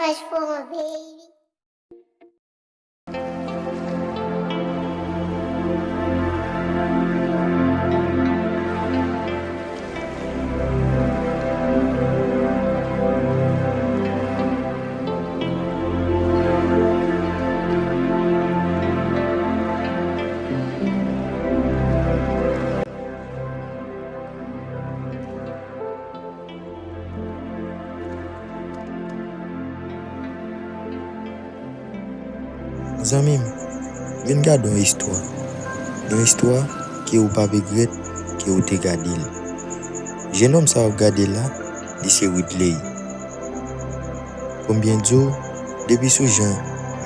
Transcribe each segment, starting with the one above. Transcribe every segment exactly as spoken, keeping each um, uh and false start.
Cash for my baby. Zanmi m, vin gade yon istwa. Yon istwa ke ou p ap regrèt ke ou te gade l. Jennonm sa w ap gade la, li se Widley. Pou m byen di w, depi sou jan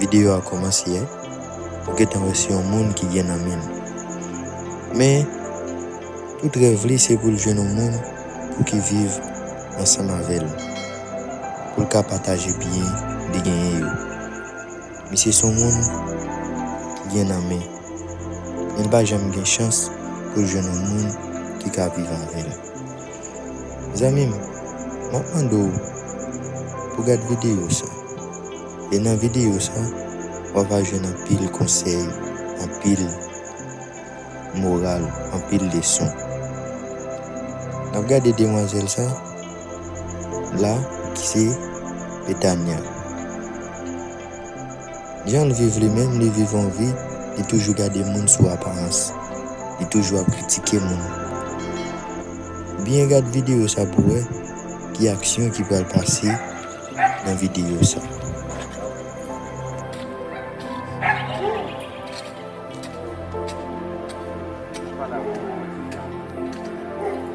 videyo a kòmanse a, ou gentan wè se yon moun ki gen nan men l. Men, tout rèv li se pou l jwenn yon moun pou ki viv ansanm avè l, pou l ka pataje byen li genyen yo. Misye se yon moun ki gen nan men, men l pa janm gen chans pou l jwenn yon moun ki ka viv avè l. Zanmi m, m ap mande w pou gad videyo sa. E nan videyo sa, w ap jwenn anpil konsèy, anpil moral, anpil leson. N ap gade demwazèl sa la, ki se Betania. Jan l viv li menm, li viv yon vi, li toujou gade moun sou aparans. Li toujou ap kritike moun. Byen gad videyo sa pou wè ki aksyon ki pral pase nan videyo sa.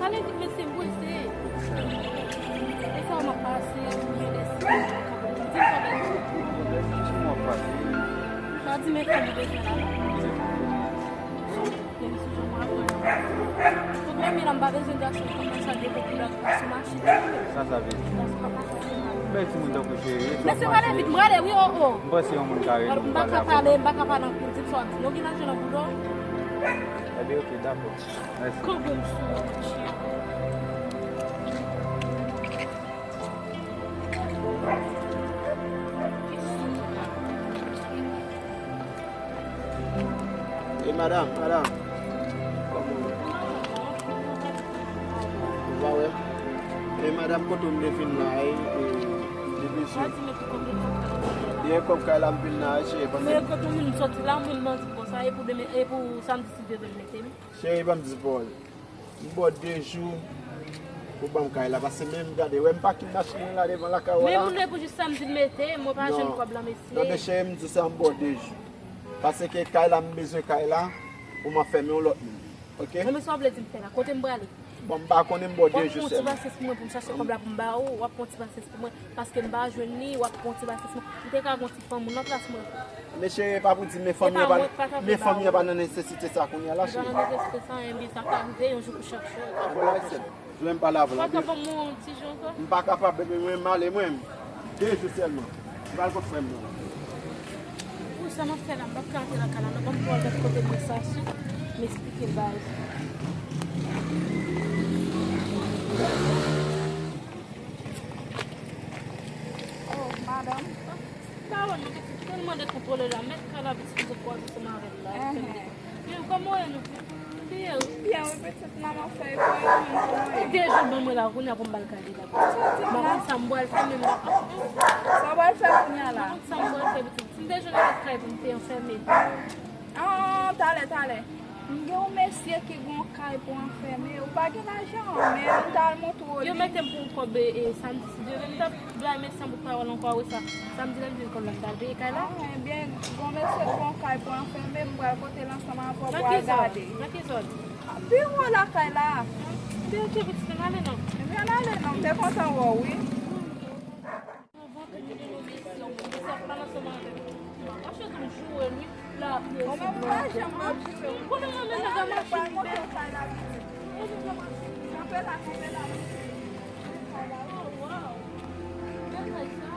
Pale vit, mesye, m prese. E sa w ap pase, ou gen lespri, di m sa, bèl. Sa w di, men fanm ou bezwen la, non? Depi sou jan mwen aprann. Tout moun, m pa bezwen gason ki konn sa depo pou lòt pa sou machin. Sa sa vle di? Gason pa ka fè sa. Men timoun tankou cheri, men se pale vit, m prale, wi, o, o. M panse yon moun ka rele pou pale avè w. M pa ka pale, m pa ka pale anpil, di m sa w ap di. Nou gen lajan nan bouda w? Ebyen, oke, dakò. Mèsi. Kanpe m sou ou, cheri. E madanm, madanm. Kòman w ye? Ou pa wè? E madanm, kote w vle vin la, e, e, depi sou. Gen kòb kay la, m vin la, cheri, pandan. Men kote w vin soti la, m vin bandi konsa, e pou demen, e pou samdi, si Dye vle, mete m. Cheri, ban m di pawòl. M ba w de jou pou ban m kay la, paske menm gade, wè m pakin machin nan la devan lakay ou la. Men moun lè pou jis samdi l mete, mwen pa jwenn kòb la, mesye. Non, men cheri, m di w sa, m ba w de jou. Paske kay la, m bezwen kay la pou m anfèmen yon lòt moun. Oke? Bon, men sa w vle di m fè la? Kote m prale? Bon, m pa konnen, m ba w de jou sèlman. E pa w pran yon ti pasyans pou mwen pou m chache kòb la pou m ba ou, w ap pran yon ti pasyans pou mwen, paske m pa jwenn li, w ap pran yon ti pasyans pou mwen. M te ka gon ti fanm ou nan plas mwen. Men cheri, e pa pou di, men fanmi an pa, men fanmi an pa nan nesesite sa kounye a la, cheri. Li pa nan nesesite sa, enben sa ka rive yon jou pou chak chòz. An bagay sèl. Jwenn m pale avè w la. Ou pa ka ban mwen yon ti jou ankò? M pa kapab, bebe, mwen m ale, mwen. De jou sèlman. M pral kot frè m nan. Pou sa m ap fè la, m p ap ka antre lakay la, non, ban m pou al gade kote mwen sa sou, m esplike l bagay sa. Oh, madanm. M pa wè non, pitit, tèlman dekontwole la, mèt kay la, pitit, m kwaze ansanm avè l la, li fè m dekontwole. Men kòman w ye nou? M byen, wi. M byen, wi, pitit, manman fè efò, e ou menm, kòman w ye? De jou ban mwen la, kounye a pou m ba l kay li la, pitit. M pa konn sa m pral fè, men m pa. Sa w pral fè kounye a la? M pa konn sa m pral fè, pitit. Si m te jwenn yon lòt kay pou m te anfèmen. Ah, talè, talè. M gen yon mesye ki gen yon kay pou anfèmen. Ou pa gen lajan, men m t al montre w li. Yo mete m pou yon kòb, e, e, samdi, si Dye vle. M t ap bay mèsi pou pawòl ankò, wi, sa. Samdi, lè m vin kòb la, m t al peye kay la. Ah, ebyen, gen yon mesye ki gen yon kay pou anfèmen, m pral pote l ansanm avè w pou w al gade. Nan ki zòn? Nan ki zòn? Ah, biwo lakay la. Ebyen, oke, pitit, ann ale non. Ebyen, ann ale non, m te kontan wè w, wi. Anvan pou moun yo mesi yon moun, se ap pale ansanm avè m. Mache tou m joure l, wi. Lapli sou blo. Ou menm ou pa janm ap joure. Ou konnen mwen menm nan machin bèl. E nou nan machin. Kanpe la, kanpe la. Oh, wow. Bèl kay sa.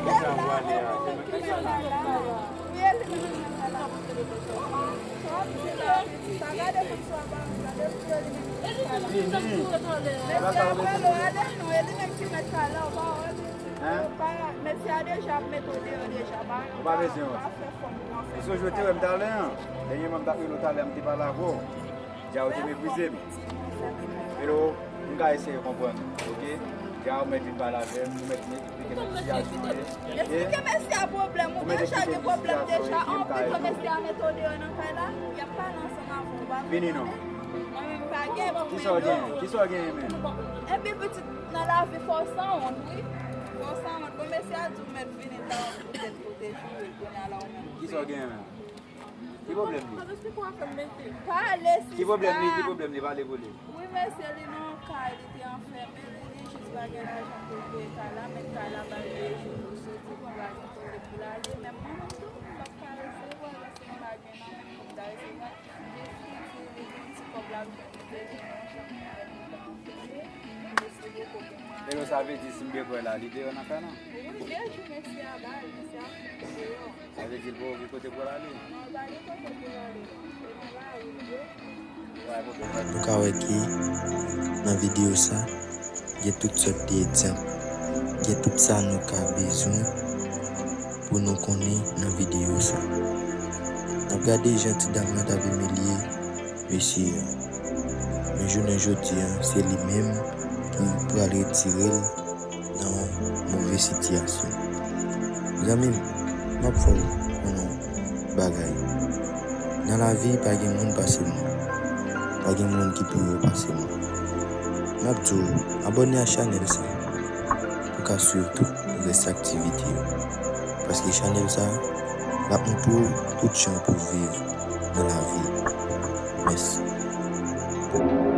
Kote w ale a? Se mwen ki mete w la. Wi, e li menm ki mete w la. Sa w ap di la, men ti sa, gade moun sa w ap pale, gade pou yo li menm ki mete w la. Mesye a pale, ale non, e li menm ki mete w la, ou pa wè, mesye a deja ap mete w deyò deja, pa, ou pa bezwen wont. Pa fè fòm nan fè. E si w jwe te wè m talè an, dènyèman m t ap rele w talè an, m te pale avè w. Dja ou te meprize m. Hello, m ka eseye konprann ou, oke? Dja ou mèt vin pale avè m, ou mèt vin eksplike m sitiyasyon yo. Eksplike mesye a pwoblèm ou gen, chak gen pwoblèm deja, anpil fwa mesye a mete w deyò nan kay la, y ap pale ansanm avè w, ou pa konprann? Vini non. Mwen menm pa gen pou m. Kisa w gen? Kisa w gen menm? Epi pitit nan lavi fò w sanwont, wi. Fò w sanwont. Bon, mesye a di w mèt vini, l ta wè poutèt kote jwe, kounye a la ou menm. Kisa w gen menm? Ki pwoblèm li? Pale, sista. Ki pwoblèm li? Ki pwoblèm li? Pale pou li. Wi, mesye, li nan kay, li te anfèmen, li di jis pa gen lajan pou l peye kay la, mèt kay la ba l de jou pou l soti, pou l al kote pou l ale. Men mwen menm tou, m p ap ka resevwa l, paske m pa gen nan men m pou m ta resevwa l. Jis li di li gen ti kòb l ap jwenn, li te di non, janm gen anyen. Mesye poko gen mwayen. E nou sa vle di si m dekwè la, li deyò nan kay la? Wi, de jou mesye a bay, mesye a fout li deyò. Sa vle di l poko gen kote pou l ale? Non, l pa gen kote pou l ale non. Se nan lari l ye. Nou ka wè ke nan videyo sa, gen tout sòt de egzanp, gen tout sa nou ka bezwen pou nou konnen nan videyo sa. N ap gade jan ti dam nan t ap imilye mesye a. Men jounen jodi a, se li menm ki pral retire l nan yon move sitiyasyon. Zanmi m, m ap fè w konnen yon bagay. Nan lavi, pa gen moun pase moun. Pa gen moun ki pi wo pase moun. M ap di w, abòne a chanèl sa pou w ka swiv tout rès aktivite yo. Paske chanèl sa, l ap montre w tout jan pou w viv nan lavi. Mèsi.